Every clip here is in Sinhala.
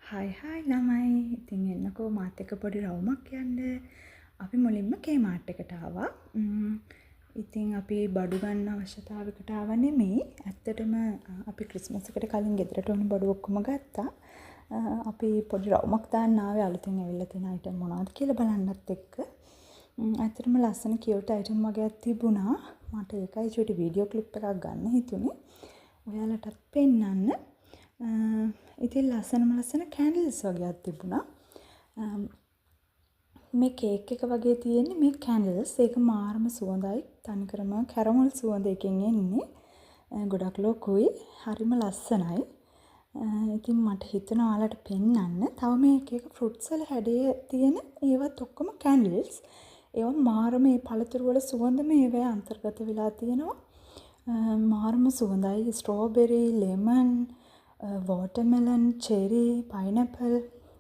හායි හායි ළමයි. ඉතින් එන්නකෝ මාත් එක්ක පොඩි රවුමක් යන්න. අපි මුලින්ම කේමාර්ට් එකට ආවා. ඉතින් අපි බඩු ගන්න අවශ්‍යතාවයකට ආවා නෙමෙයි. ඇත්තටම අපි ක්‍රිස්මස් එකට කලින් ගෙදරට ඕන බඩු ඔක්කොම ගත්තා. අපි පොඩි රවුමක් දාන්න ආවේ අලුතෙන් ඇවිල්ලා තියෙන අයිටම් මොනවද කියලා බලන්නත් එක්ක. ඇත්තටම ලස්සන කියුට් අයිටම් වගයක් තිබුණා. මට ඒකයි චූටි වීඩියෝ ක්ලිප් එකක් ගන්න හිතුනේ. ඔයාලටත් පෙන්නන්න. ඉතින් ලස්සනම ලස්සන කැන්ඩල්ස් වගයක් තිබුණා. මේ කේක් එක වගේ තියෙන්නේ මේ කැන්ඩල්ස්. ඒක මාරම සුවඳයි. තනිකරම කැරමල් සුවඳ එකෙන් එන්නේ. ගොඩක් ලොකුයි. හරිම ලස්සනයි. ඉතින් මට හිතුණා ඔයාලට පෙන්නන්න. තව මේ එක එක ෆෘට්ස් වල හැඩය තියෙන ඒවත් ඔක්කොම කැන්ඩල්ස්. ඒවා මාරම මේ පළතුරු වල සුවඳම ඒවැ අන්තර්ගත වෙලා තියෙනවා. මාරම සුවඳයි. ස්ට්‍රෝබෙරි, ලෙමන්, වෝටර්මෙලන්, චෙරි, පයිනැපල්,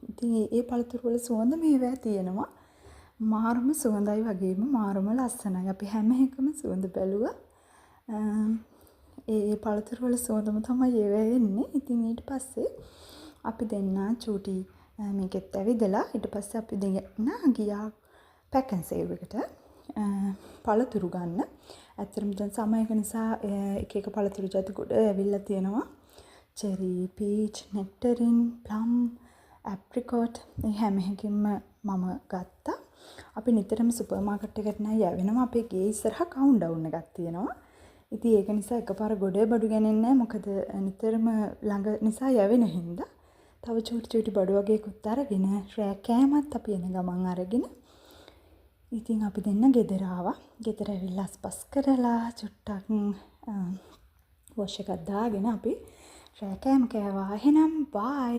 ඉතින් ඒ පළතුරු වල සුවඳ මේවැ තියෙනවා. මාරම සුවඳයි වගේම මාරම ලස්සනයි. අපි හැම එකම සුවඳ බැලුවා. ඒ ඒ පළතුරු වල සුවඳම තමයි ඒවැ එන්නේ. ඉතින් ඊට පස්සේ අපි දෙන්නා චූටි මේකෙත් ඇවිදලා ඊට පස්සේ අපි දෙන්නා ගියා පැක් ඇන්ඩ් සේව් එකට පළතුරු ගන්න. ඇත්තටම දැන් සමර් එක නිසා එක එක පළතුරු ජාති ගොඩ ඇවිල්ලා තියෙනවා. චෙරි, පීච්, නෙක්ටරින්, ප්ලම්, ඇප්‍රිකොට් මේ හැම එකකින්ම මම ගත්තා. අපි නිතරම සුපර් මාකට් එකට නම් යවෙනවා. අපේ ගේ ඉස්සරහා කවුන්ට් ඩවුන් එකක් තියෙනවා. ඉතින් ඒක නිසා එකපාර ගොඩ බඩු ගන්නේ නැහැ. මොකද නිතරම ළඟ නිසා යවෙන හින්දා. තව චූටි චූටි බඩු වගේකුත් අරගෙන රෑ කෑමත් අපි එන ගමන් අරගෙන ඉතින් අපි දෙන්න ගෙදර ආවා. ගෙදර ඇවිල්ලා අස්පස් කරලා චුට්ටක් වොෂ් එකක් දාගෙන අපි රෑ කෑම කෑවා. එහෙනම් බායි.